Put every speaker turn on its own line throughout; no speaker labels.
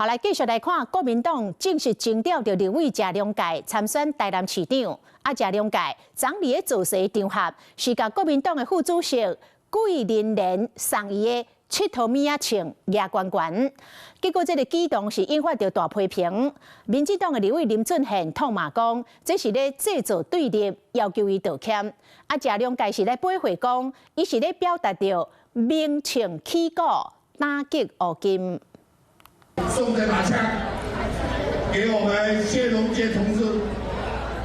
好，來繼續來看，國民黨正式徵調著立委謝龍介參選台南市長。啊，謝龍介昨佇咧造勢場合，是共國民黨的副主席桂林蓮送伊的七號物仔槍攑懸懸。結果這个舉動是引發著大批評。民進黨的立委林俊憲痛罵講，這是咧製造對立，要求伊道歉。啊，謝龍介是咧駁回講，伊是咧表達著鳴槍起鼓，打擊烏金。
送這把槍給我們謝龍介同志，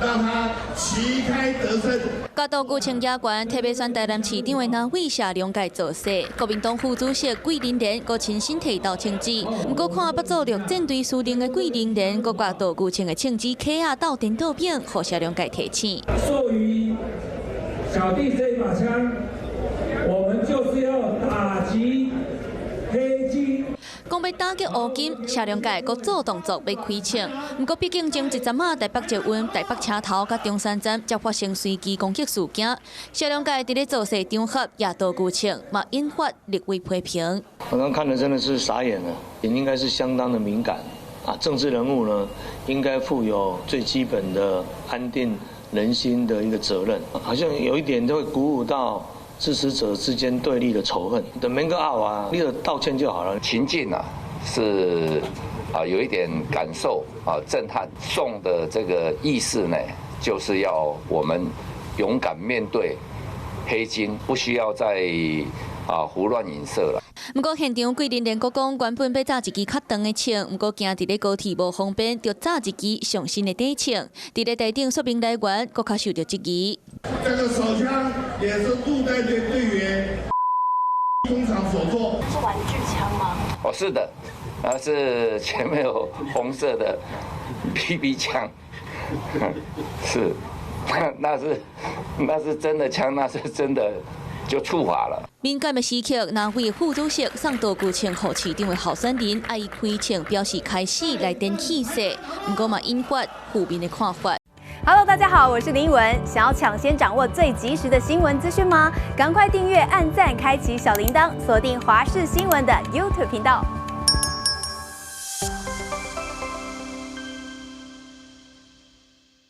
讓他旗開得勝。
共道具槍攑懸，提欲選台南市長的立委謝龍介造勢，國民黨副主席桂林蓮閣親身提投槍支。毋過看北組陸戰隊司令的桂林蓮，閣共道具槍的槍支起仔鬥顛倒反，予謝龍介提醒。
授予小弟這把槍，我們就是要打擊黑金。
講欲打擊烏金，謝龍介閣做動作欲開槍。毋過畢竟前一陣仔台北捷運台北車頭佮中山站才發生隨機攻擊事件，謝龍介佇咧造勢場合攑道具槍，嘛引發立委批評。
我剛看的真的是傻眼了，也應該是相當的敏感啊！政治人物呢，應該負有最基本的安定人心的一個責任，好像有一點都會鼓舞到支持者之間對立的仇恨，等免閣拗啊，你就道歉就好了。
情境啊，是啊，有一點感受啊，震撼。送的這個意思呢，就是要我們勇敢面對黑金，不需要再啊胡亂影射了。
毋過現場桂林蓮閣講，原本欲紮一支較長的槍，毋過驚佇咧高鐵無方便，就紮一支上新的短槍。佇咧台頂說明來源，閣較受著質疑。
這個手槍也是陸戰隊隊員工廠所做。
是玩具槍嗎？
哦，是的，啊，是前面有紅色的 BB 槍，是，那是真的槍，那是真的就觸法了。
敏感的時刻，立委副主席送道具槍予市長的候選人，愛伊開槍表示開始來展氣勢，毋過嘛引發負面的看法。
Hello，大家好，我是林文。想要搶先掌握最及時的新聞資訊嗎？趕快訂閱、按讚、開啟小鈴鐺，鎖定華視新聞的 YouTube 頻道。